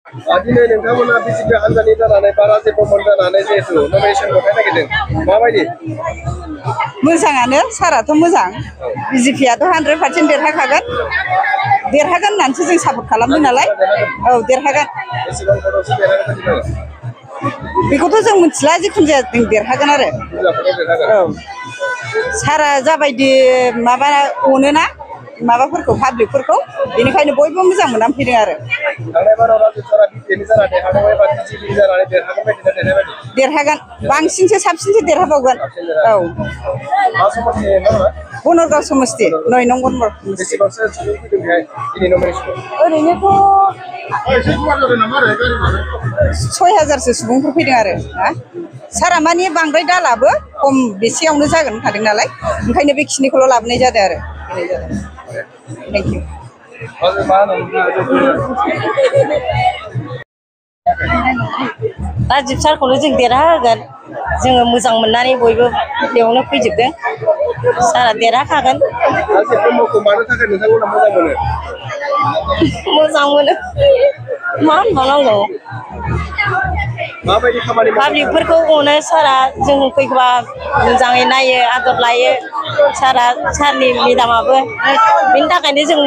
दिनै नोंथांमोना बिजेपि हान्जानि जानानै बा राजु ब्रह्मनि जानानै जिहेतु नमिनेसन गथायनो नागिरदों माबायदि? मोजाङानो साराथ' मोजां बिजेपियाथ' 100% देरहाखागोन होननानैसो जों सापर्ट खालामदों नालाय औ देरहागोन बेखौथ' जों मिथिला जिखुनु जाया जों देरहागोन आरो औ सारा जाबायदि माबा अनोना माबाफोरखौ पाब्लिकफोरखौ बेनिखायनो बयबो मोजां मोननानै फैदों आरो देरहागोन बांसिनसो साबसिनसो देरहाबावगोन औ बनरगाव समस्ति 9 नं बनर ओरैनोथ' 6000सो सुबुंफोर फैदों आरो सारा मानि बांद्राय दालाबो खम बेसेयावनो जागोन होनखादों नालाय ओंखायनो बेखिनिखौल' लाबोनाय जादों आरो थेंक इउ राजिब सारखौनो जों देरहाहोगोन जोङो मोजां मोननानै बयबो बेयावनो फैजोबदों सारा देरहाखागोन मोजां मोनो मा होनबावनांगौ पाब्लिकफोरखौ अनो सारा जों फैबा मोजाङै नायो आदर लायो सारनि मेदामाबो बेनि थाखायनो जों